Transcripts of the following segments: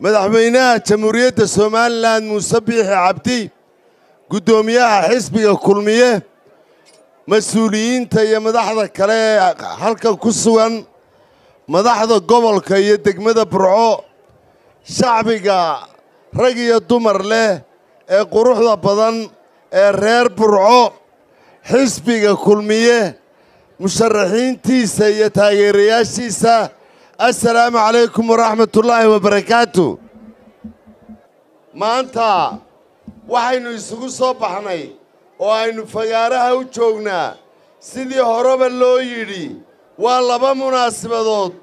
Madaxweynaha Jamhuuriyadda Somalilan Muuse Biixi Cabdi, guddoomiyaha xisbiga Kulmiye, mas-uuliyiinta iyo madaxda kale ee halkan ku sugan, madaxda gobolka iyo degmada Burco, shacbiga rag iyo dumar leh ee quruxda badan ee reer Burco, xisbiga Kulmiye musharaxiintiisa iyo taageerayaashiisa, assalaamu calaykum waraxmatullaahi wabarakaatu. Maanta waxaynu isugu soo baxnay oo aynu fagaaraha u joognaa, sidii horeba loo yidhi, waa laba munaasibadood.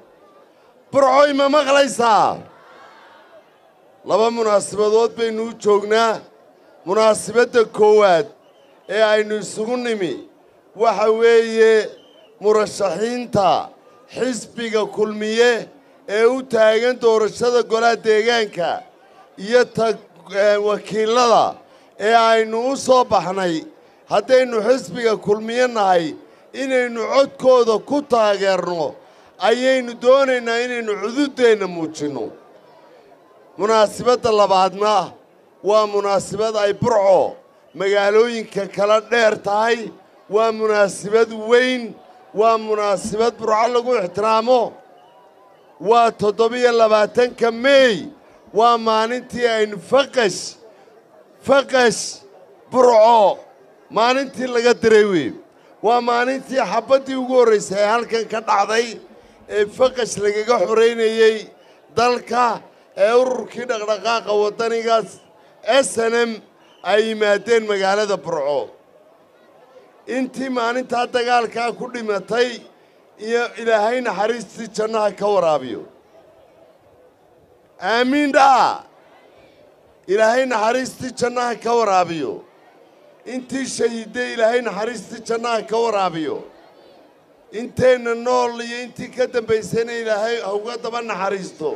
Burcoy, ma maqlaysaa? Laba munaasibadood baynu u joognaa. Munaasibadda koowaad ee aynu isugu nimi waxa weeye murashaxiinta xisbiga Kulmiye ee u taagan doorashada golaha deegaanka iyo ta wakiilada ee aynu u soo baxnay haddaynu xisbiga Kulmiye nahay inaynu codkooda ku taageerno ayaynu doonaynaa, inaynu cududdeenna muujinno. Munaasibadda labaadna waa munaasibad ay Burco magaalooyinka kala dheer tahay, waa munaasibad weyn, waa munaasibad Burco lagu ixtiraamo. Waa 27-ka Meey, waa maalintii aynu faqash faqash Burco maalintii laga diray wey, waa maalintii xabbaddii ugu horraysay ee halkan ka dhacday ee faqash lagaga xoraynayey dalka ee ururkii dhaqdhaqaaqa waddanigaas SNM ay yimaadeen magaalada Burco. Intii maalintaa dagaalkaa ku dhimatay iyo Ilaahay naxariistii jannaha ka waraabiyo, aamiin dhaa. Ilaahay naxariistii jannaha ka waraabiyo. Intii shahiidday Ilaahay naxariistii jannaha ka waraabiyo. Inteenna nool iyo intii ka dambaysayna Ilaahay ha uga daba naxariisto.